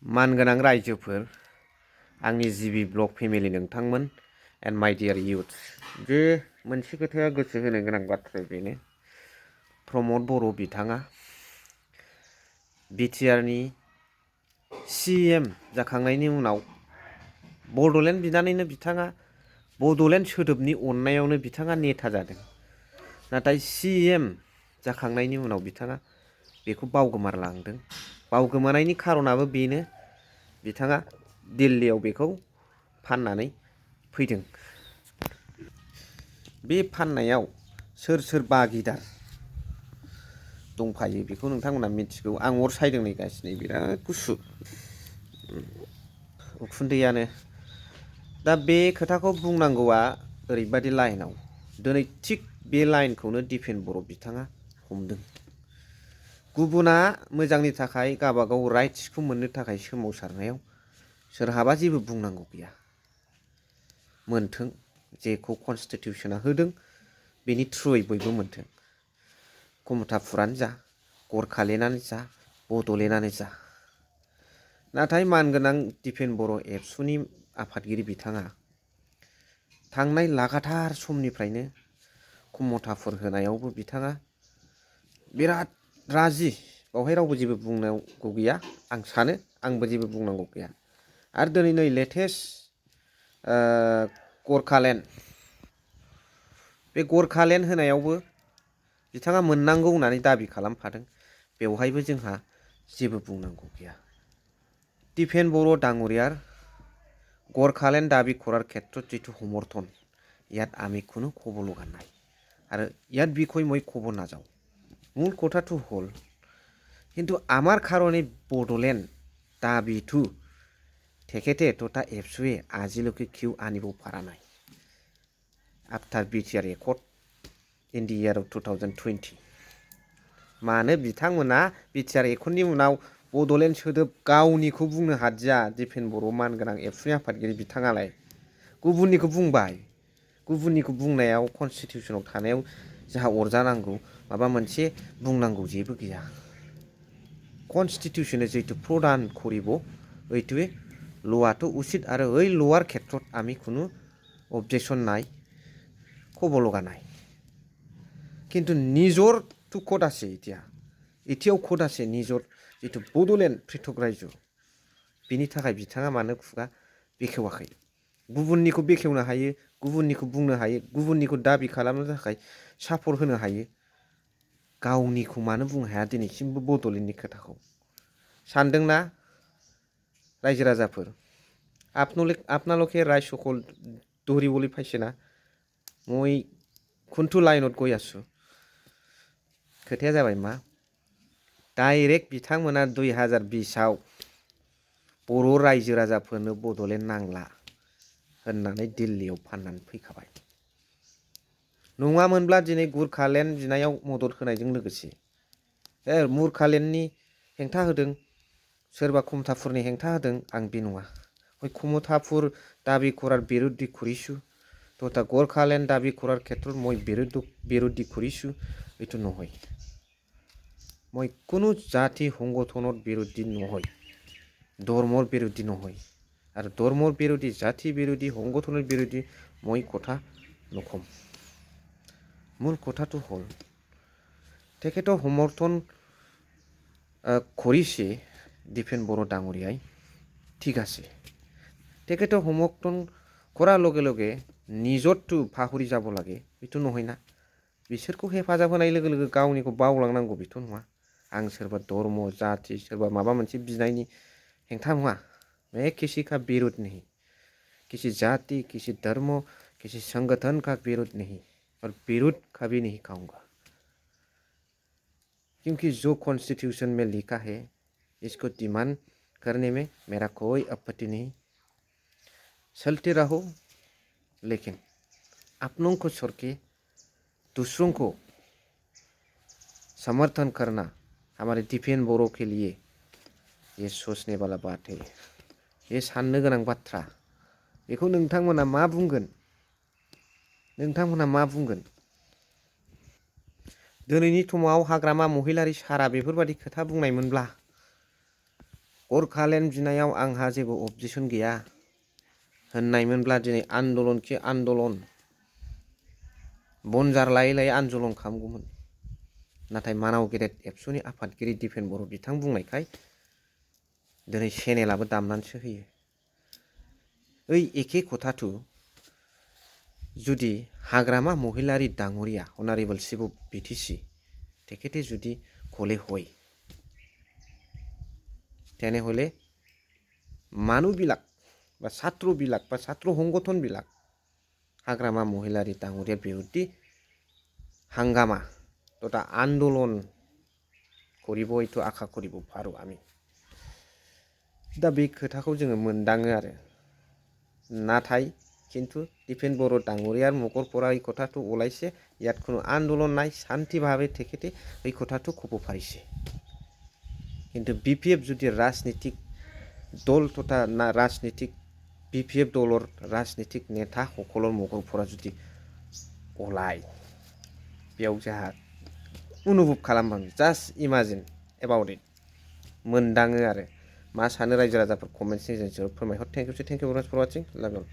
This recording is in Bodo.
मानगोनां रायजोफोर आंनि जिबि ब्लग फेमिलि नोंथांमोन एन्ड माय डियार इयुथ जे मोनसे खोथाया गोसो होनो गोनां बाथ्राया बेनो प्रमद बर' बिथाङा बिटिआरनि CM जाखांनायनि उनाव बड'लेण्ड बिनानैनो बिथाङा बड'लेण्ड सोदोबनि अननायावनो बिथाङा नेता जादों। नाथाय CM जाखांनायनि उनाव बिथाङा बेखौ बावगोमालांदों। बावगोमानायनि खारनाबो बेनो बिथाङा दिल्लीयाव बेखौ फाननानै फैदों। बे फाननायाव सोर सोर बागिदार दंफायो बेखौ नोंथांमोना मिथिगौ। आं अर सायदों नै गासिनो बिराद गुसु उखुन्दैयानो। दा बे खोथाखौ बुंनांगौआ ओरैबायदि लाइनाव दिनै थिग बे लाइनखौनो दिपेन बर' बिथाङा हमदों। गुबुना मोजांनि थाखाय गावबागाव राइट्सखौ मोननो थाखाय सोमावसारनायाव सोरहाबा जेबो बुंनांगौ गैया। मोनथों जेखौ कनस्टिटिउसना होदों बेनि थ्रुयै बयबो मोनथों। कमतापुरानो जा गरखालेण्डआनो जा बड'लेण्डआनो जा। नाथाय मानगोनां दिपेन बर' एबसुनि आफादगिरि बिथाङा थांनाय लागाथार समनिफ्रायनो कमतापुर होनायावबो बिथाङा बिराद राजि। बावहाय रावबो जेबो बुंनांगौ गैया आं सानो, आंबो जेबो बुंनांगौ गैया। आरो दिनै नै लेटेस्ट गरखालेण्ड बे गरखालेण्ड होनायावबो बिथाङा मोननांगौ होननानै दाबि खालामखादों। बेवहायबो जोंहा जेबो बुंनांगौ गैया। दिपेन बर' डाঙरियार गरखालेण्ड दाबि करार क्षेत्र जितु समर्थन ইয়াত আমি কোনো ক'ব লগা নাই আৰু ইয়াত বিষয় মই ক'ব নাযাওঁ। মূল কথাটো হ'ল কিন্তু আমাৰ কাৰণে বড়োলেণ্ড দাবিটো তেখেতে তথা এবসুৱে আজিলৈকে কিয় আনিব পৰা নাই। After BTR accord in the year of 2020 मानो बिथांमोना बिटिआर एकर्डनि उनाव बड'लेण्ड सोदोब गावनिखौ बुंनो हादिया। दिपेन बर' मानगोनां एबसुनि आफादगिरि बिथाङालाय गुबुननिखौ बुंबाय। गुबुननिखौ बुंनायाव कनस्टिटिउसनाव थानायाव जाहा अरजानांगौ माबा मोनसे बुंनांगौ जेबो गैया। कनस्टिटिউশনে যেহেতু প্রদান করিব ওইটোৱে লোৱাটো উচিত আৰু ওই লোৱাৰ ক্ষেত্ৰত আমি কোনো অবজেকশন নাই, ক'ব লগা নাই। কিন্তু নিজৰটো ক'ত আছে এতিয়া? এতিয়াও ক'ত আছে নিজৰ जितु बड'लेण्ड पृथक रायजो बिनि थाखाय बिथाङा मानो खुगा बेखेवाखै? गुबुननिखौ बेखेवनो हायो, गुबुननिखौ बुंनो हायो, गुबुननिखौ दाबि खालामनो थाखाय सापर्ट होनो हायो। गावनिखौ मानो बुंनो हाया दिनैसिमबो बड'लेण्डनि खोथाखौ? सानदोंना रायजो राजाफोर? आपनालोকে রায় সকল দৌৰিবলৈ পাইছেনা? মই কোনটো লাইনত গৈ আছো? खोथाया जाबाय मा डाइरेक्ट बिथांमोना 2020आव बर' रायजो राजाफोरनो बड'लेण्ड नांला होननानै दिल्लीयाव फाननानै फैखाबाय। नङामोनब्ला दिनै गुरखालेण्ड बिनायाव मदद होनायजों लोगोसे मुरखालेण्डनि हेंथा होदों, सोरबा कमतापुरनि हेंथा होदों, आं बे नङा। हय कमतापुर दाबि करार बिरुद्धि करिछु तथा गरखालेण्ड दाबि करार क्षेत्ৰত মই বিৰোধী কৰিছোঁ এইটো নহয়। মই কোনো জাতি সংগঠনৰ বিৰোধী নহয়, ধৰ্মৰ বিৰোধী নহয় আৰু ধৰ্মৰ বিৰোধী জাতি বিৰোধী সংগঠনৰ বিৰোধী মই কথা নকম। মূল কথাটো হ'ল তেখেতৰ সমৰ্থন কৰিছে দিপেন বৰ' ডাঙৰীয়াই, ঠিক আছে। তেখেতৰ সমৰ্থন কৰাৰ লগে লগে নিজৰটো পাহৰি যাব লাগে बेथ' नहयना। बिसोरखौ हेफाजाब होनाय लोगो लोगो गावनिखौ बावलांनांगौ बेथ' नङा। आं सोरबा धर्म जाति सोरबा माबा मोनसे बिनायनि हेंथा नङा। मैं किसी का विरोध नहीं, किसी जाति किसी धर्म किसी संगठन का विरोध नहीं और विरोध कभी नहीं कहूँगा। क्योंकि जो कॉन्स्टिट्यूशन में लिखा है इसको डिमांड करने में मेरा कोई आपत्ति नहीं। चलते रहो, लेकिन अपनों को छोड़ के दूसरों को समर्थन करना हमारे दिपेन बर' के लिए ये सोचने वाला बात है। ये साननो गोनां बाथ्रा। बेखौ नोंथांमोना मा बुंगोन? नोंथांमोना मा बुंगोन? दिनैनि समाव हाग्रामा महिलारि सारा बेफोरबायदि खोथा बुंनायमोनब्ला गरखालेण्ड बिनायाव आंहा जेबो अबजेक्सन गैया होननायमोनब्ला दिनै आन्दलनखि आन्दलन बनजार लायै लायै आन्दलन खालामगौमोन। नाथाय मानाव गेदेर एबसुनि आफादगिरि दिपेन बर' बिथां बुंनायखाय दिनै चेनेलाबो दामनानैसो होयो। ओइ एखे खोथाथु जुदि हाग्रामा महिलारी डांगरिया अनारेबल चिफ अफ बिटिसि তেখেতে যদি ক'লে হয় তেনেহ'লে মানুহবিলাক বা ছাত্ৰবিলাক বা ছাত্ৰ সংগঠনবিলাক হাগ্ৰামা মহিলাৰী ডাঙৰীয়াৰ বিৰুদ্ধে হাংগামা তথা আন্দোলন কৰিব এইটো আশা কৰিব পাৰোঁ আমি। दा बे खोथाखौ जोङो मोनदाङो आरो नाथाय কিন্তু দিপেন বড়ো ডাঙৰীয়াৰ মুখৰ পৰা এই কথাটো ওলাইছে ইয়াত কোনো আন্দোলন নাই শান্তিভাৱে তেখেতে এই কথাটো ক'ব পাৰিছে। কিন্তু BPF যদি ৰাজনীতিক দল তথা ৰাজনীতিক BPF দলৰ ৰাজনীতিক নেতাসকলৰ মুখৰ পৰা যদি ওলায় बेयाव जोंहा अनुभव खालामबाङो जास्ट इमाजिन एबाउट इट मोनदाङो आरो मा सानो रायजो राजाफोर कमेन्ट सेक्सनआव फोरमायहर। थेंक इउ भेरि माच फर वाचिं। लाभ इउ।